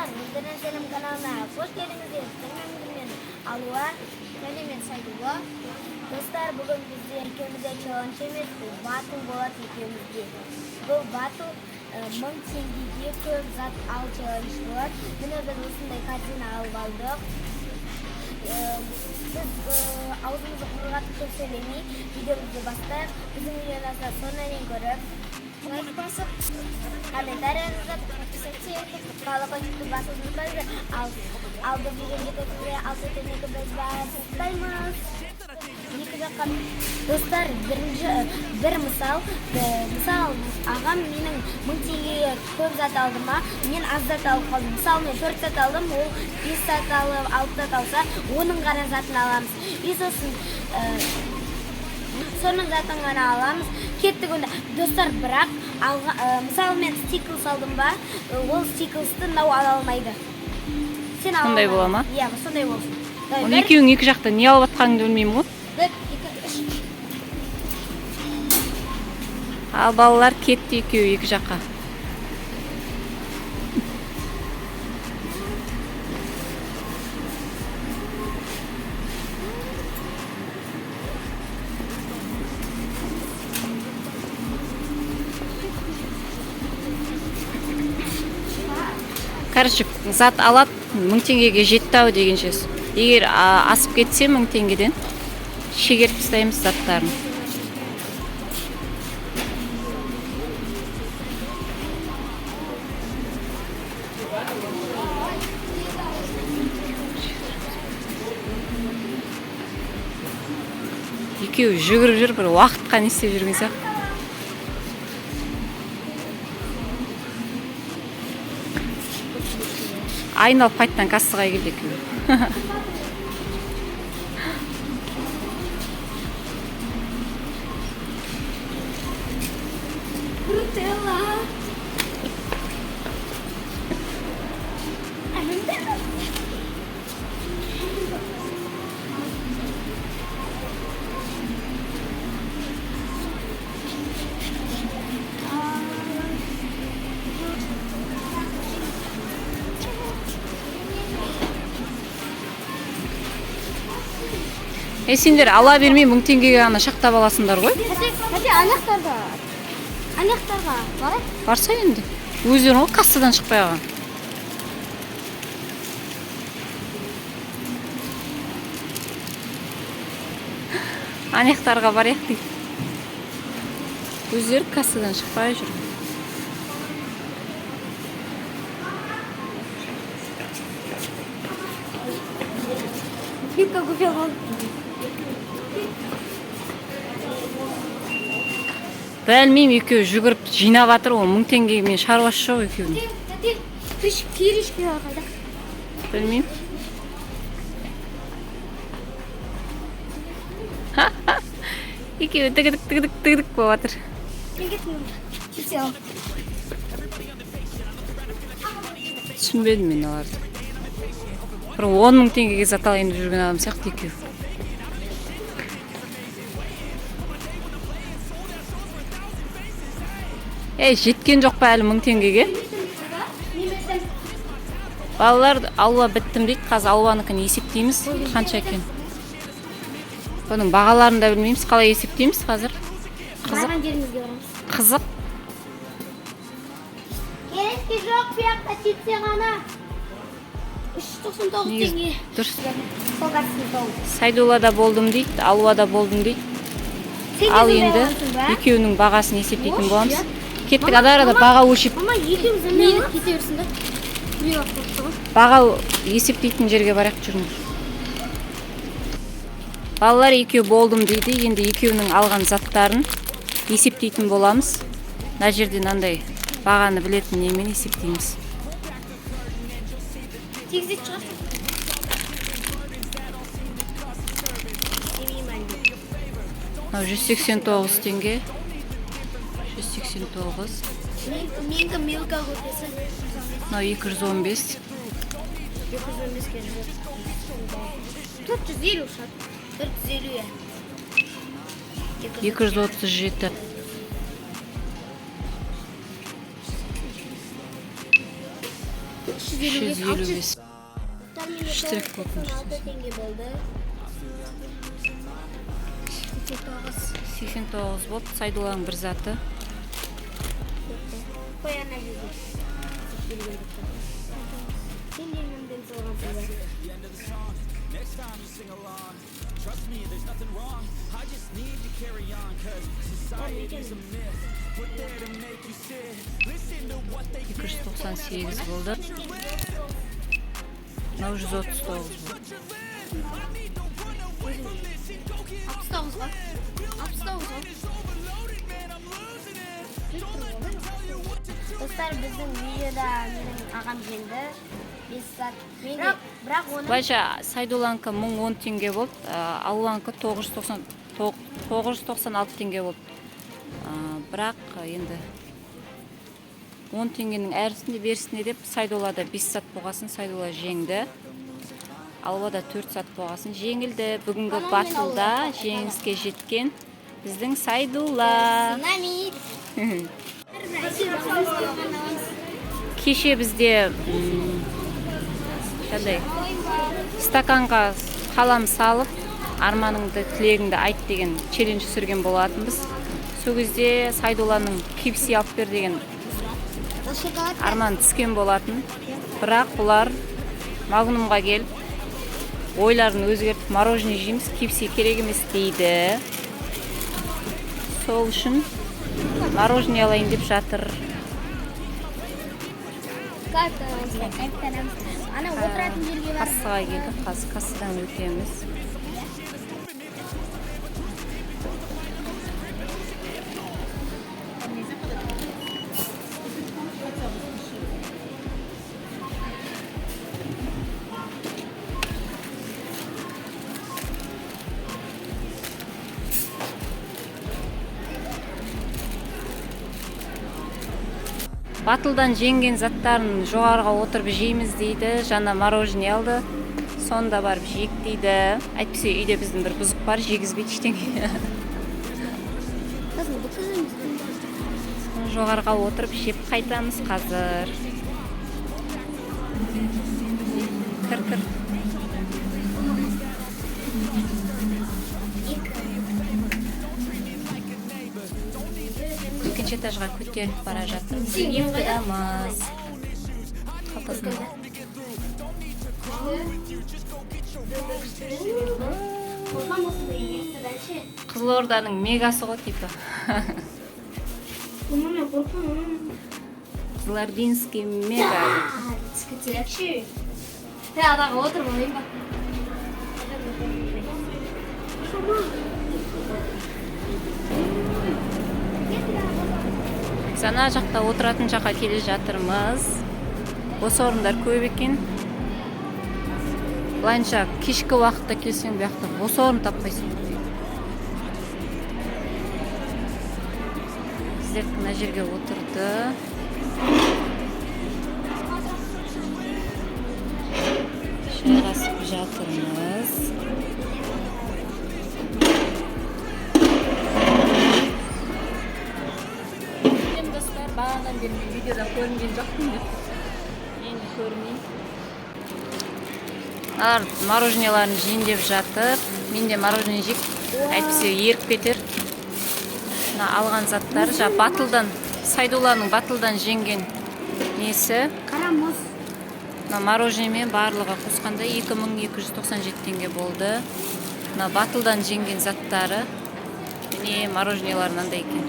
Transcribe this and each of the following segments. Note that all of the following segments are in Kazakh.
Достар, өздеріңіз сенім каналына қош келдіңіздер. Сіздермен Алуа және мен Сайдулла. Достар, бүгін бізде екеумізде челлендж емес, бұл батл болады екеумізде. Бұл батл 1000 теңгеге көп зат ал челлендж болады. Міне, біз осындай корзина алып алдық. Біз аузымызды құрғатып көп сөйлемей, видеомызды бастайық. Біздің видеоны соңына дейін көріп, лайк басып, комментарий жазып, подписаться етіп, колокольчикті басуды ұмытпаңыздар. Ал біз видеомызды көрсетуге алты екі біз бастаймыз. Екі жаққа, достар, бірінші бір мысал, мысал, ағам менің 1000 теңгеге көп зат алды ма, мен аз зат алып қалдым. Мысалы, мен төрт зат алдым, ол бес зат алып, алты зат алса, оның ғана затын аламыз. И сосын соның затын ғана аламыз. Кеттік онда, достар. Бірақ мысалы, мен стиклс алдым ба, ол стиклсты мынау ала алмайды. Сен ала Сондай алмай. Бола ма? Иә, сондай болсын. Давай, Оны бір, екеуің екі жақта не алып жатқаныңды білмеймін ғой. Бір, екі, үш. Ал балалар кетті екеуі екі жаққа. Короче, зат алады, 1000 теңгеге жетті ау дегенше. Егер асып кетсе 1000 теңгеден, шегеріп тастаймыз заттарын. Екеуі жүгіріп жүр, бір уақытқа не істеп жүрген сияқты. Айналып қайтадан кассаға келді екеуі. Нутелла. А, Нутелла. Е, сендер ала бермей, 1000 теңгеге ғана шақтап аласыңдар ғой. Хотя аяқтарға. Аяқтарға барайық. Барса енді, өздерің ғой кассадан шықпай қалған. Анаяқтарға барайық дейді, өздері кассадан шықпай жүр. Вика купила. Білмеймін, екеуі жүгіріп жинап жатыр ғой, 1000 теңгемен шаруасы жоқ екеуінің. Тәте, киришки қайда? Білмеймін, екеуі тігідік тігідік тігідік болып жатыр. Мен кеттім. Чипсы ал. Түсінбедім мен оларды. Бір 10 000 теңгеге зат алайын деп жүрген адам сияқты екеуі. Ей, жеткен жоқ па әлі 1000 теңгеге? Мен берсем. Балалар, Алуа біттім дейді. Қазір Алуанікін есептейміз, қанша екен. Бұның бағаларын да білмейміз, қалай есептейміз қазір? Қызық. Барған жерімізге барамыз. Қызық. Керешке жоқ, бұл жақта чипсы ғана. 399 Негізі теңге. дұрыс. Сол кассаның сол. Сайдулла да болдым дейді, Алуа да болдым дейді. Сен де Ал сондай енді аласың ба? екеуінің бағасын есептейтін Ош, боламыз. иә. Кеттік. Мама, Ада арада мама. баға өлшеп. Мама, екеуміз мейлі кете берсін да. Біреу ақ болыпты ғой. Баға есептейтін жерге барайық, жүріңдер. Балалар екеуі болдым дейді. Енді екеуінің алған заттарын есептейтін боламыз. Мына жерде мынандай бағаны білетін немен есептейміз. Тигізетін шығарсың. Демеймін әлде. Мынау 189 теңге, 189. Менікі Милка көпесі. Мынау 215. 215-ке жүреді. 450 шығар. 450, иә. 237. 355. Штрих код. 96 теңге болды. 89. 89 болды Сайдулланың бір заты. Қой ана жерге. Сен де мынден салғансың ба? 298 болды. Мынау 139 болды. 69 ғой. 69 ғой. Достар, біздің видеода менің ағам жеңді. 5 зат. Мен де, бірақ оның Былайша Сайдулланікі 1010 теңге болды, Алуанікі 996 теңге болды. Бірақ енді 10 теңгенің әрісінде берісінде деп Сайдуллада 5 зат болғасын Сайдулла жеңді. Алуада 4 зат болғасын жеңілді. Бүгінгі батылда жеңіске жеткен біздің Сайдулла. Цунами. Кеше бізде қандай стаканға қалам салып арманыңды, тілегіңді айт деген челлендж түсірген болатынбыз. Сол кезде Сайдулланың KFC алып бер деген Шоколад. арман түскен болатын. Бірақ бұлар Магнумға келіп ойларын өзгертіп, мороженое жейміз, KFC керек емес дейді. Сол үшін мороженое алайын деп жатыр. Кайфтанамыз. Ана отыратын жерге барып Кассаға келдік, қазір кассадан өтеміз. Батылдан жеңген заттарын жоғарыға отырып жейміз дейді. Жаңа мороженое алды. Сонда барып жейік дейді. Әйтпесе үйде біздің бір бұзық бар, жегізбейді ештеңе. Жоғарыға отырып жеп қайтамыз қазір. Кір, кір. Екінші этажға көтеріліп бара жатырмыз. Лифтідамыз. Қалтасында. Қызылорданың мегасы ғой типа. Қызылординский мега. Адаға отырып алайын ба? Біз ана жақта отыратын жаққа келе жатырмыз. Бос орындар көп екен. Былайынша кешкі уақытта келсең, бұл жақта бос орын таппайсың. Біздер мына жерге отырды. Жайғасып жатырмыз. Достар, бағанадан бері мен видеода көрінген жоқпын деп. Енді көрінейін. Олар мороженеларын жейін деп жатыр. Мен де мороженое жейік, әйтпесе еріп кетер. Мына алған заттары жаңа батылдан, Сайдулланың батылдан жеңген несі. Қара мұз. Мына мороженемен барлығы қосқанда 2297 теңге болды. Мына батылдан жеңген заттары. Міне мороженелар мынандай екен.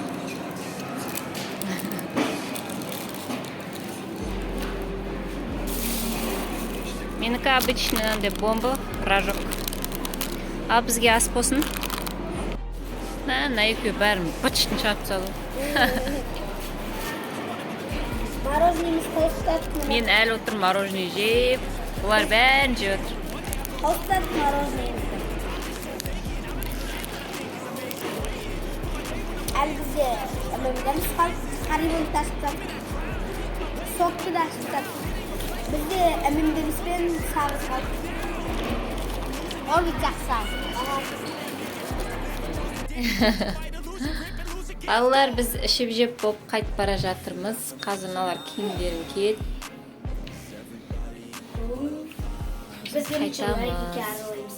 Менікі обычный мынандай бомба, рожок. Ал бізге ас болсын. Мына екеуі бәрін быт-шытын шығарып тастады. Мороженеміз қауыстадық. Мен әлі отырмын мороженое жеп, олар бәрін жеп отыр. Қауыстадық мороженемізді. Әлі бізде ММД-міз қалды, Харибоны да ашып тастадық. Сокты да ашып тастадық. Бізде ММД-міз бен сағыз қалды. Ол жақсы сағыз. Балалар, біз ішіп жеп болып қайтып бара жатырмыз. Қазір мыналар киімдерін киеді. Біз бірінші Қайтамыз. Аралаймыз.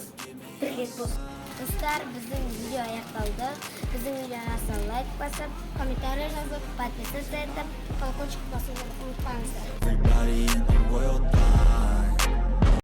Бір рет болсын. Достар, біздің видео аяқталды. Біздің видео арасына лайк басып, комментарий жазып, подписаться етіп, колокольчик